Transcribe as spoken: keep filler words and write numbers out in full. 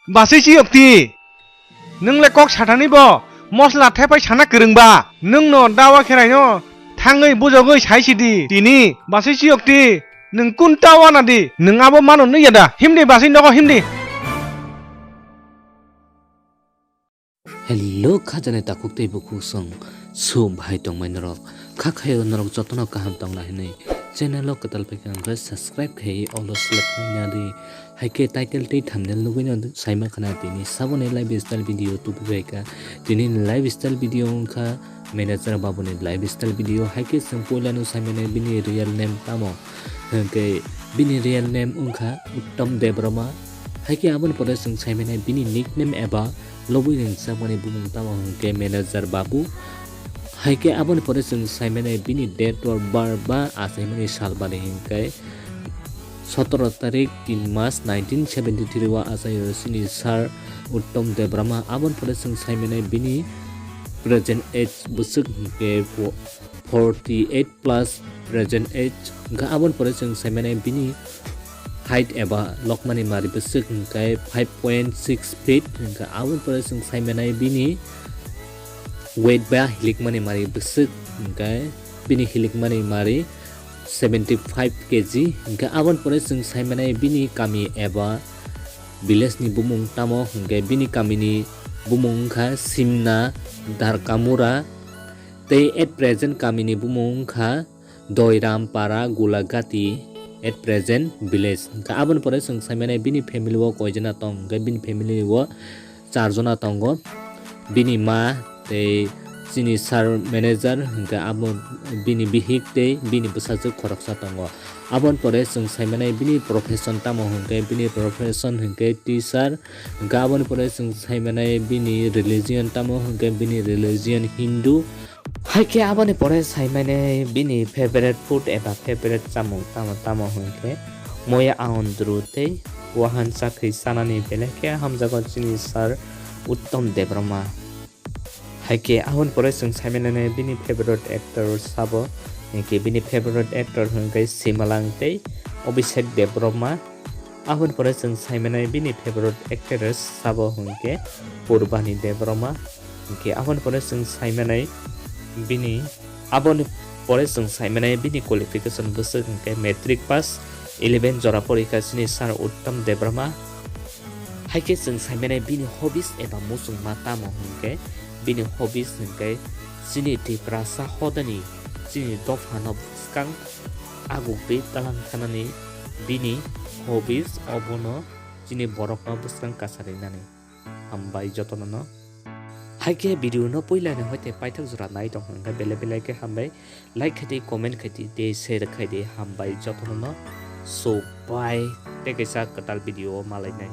Basui chiyokti. Nwng le kok sathani bo mosla thepai sana kwrwngba. Nwng no dawa kherai no thangwi bujogwi sai sidi. Tini basui chiyokti. Nwng kun ta wana di. Nwng abo mano nukya da. Himdi basui nogo himdi. Hello, khajani takhuk tei bukhuk song. So, bhai tongmai norok. Kha khayo norok jotono kaham tongna hinwi. Channel o kwtal phaikha hwnkhe subscribe khai all o select khai nadi. Haikhe title tei thumbnail nugwi no saima khana tini saboni lifestyle video tubu phaikha. Tini lifestyle video wngkha manager babuni lifestyle video. Haikhe chwng puilano saimani bini real name tamo. Hwnkhe bini real name wngkha Uttom Debbarma. Haikhe aboni pore chwng saimani bini nickname eba lobwi ringchakmani bumung tamo hwnkhe manager babu. Haikhe aboni pore chwng saimani bini date of birth ba achaimani sal bari hwnkhe sotoro tarik tin mas nineteen seventy three o achaio chini sir Uttom Debbarma. Aboni pore chwng saimani bini present age bwswk hwnkhe forty eight plus present age hwnkhe aboni pore chwng saimani bini height eba lokmani mari bwswk hwnkhe five point six feet hwnkhe aboni pore chwng saimani bini weight ba hilikmani mari bwswk hwnkhe bini hilikmani mari seventy five K G hwnkhe aboni pore chwng saimani bini kami eba village ni bumung tamo hwnkhe bini kami ni bumung wngkha Simna Darkamura tei at present kami ni bumung wngkha Doiram Para Gulagati at present village. Hwnkhe aboni pore chwng saimani bini family o koijana tong hwnkhe bini family o char jona tongo. Bini ma tei chini sir manager hwnkhe abo bini bihik tei bini bwsajwk khoroksa tongo. Aboni pore chwng saimani bini profession tamo hwnkhe bini profession hwnkhe teacher. Hwnkhe aboni pore chwng saimani bini religion tamo hwnkhe bini religion Hindu. Haikhe aboni pore saimani bini favorite food eba favorite chamung tamo tamo hwnkhe moya aondru tei wahan chakhwi chanani belai khe hamjago chini sir Uttom Debbarma. Haikhe aboni pore chwng saimani bini favorite actor sabo, hinkhe bini favorite actor hwnkhe Simalang tei Abhishek Debbarma. Aboni pore chwng saimani bini favorite actress sabo hwnkhe Purbani Debbarma. Hinkhe aboni pore chwng saimani bini, aboni pore chwng saimani bini qualification bwswk hwnkhe matric pass, eleven jora porikha chini sir Uttom Debbarma. Haikhe chwng saimani bini hobbies eba muchungma tamo hwnkhe bini hobbies hwnkhe chini Tiprasa hodani chini dophano bwskang aguk twi tlang thanani bini hobbies obono chini borokno bwskang kasarinani. Hambai jotono no. Haikhe video no puila ni hoite paithak jora nai tong hwnkhe belai belai khe hambai. Like khaidi, comment khaidi, tei share khaidi, hambai jotono no. So bye, tei kaisa kwtal video o malainai.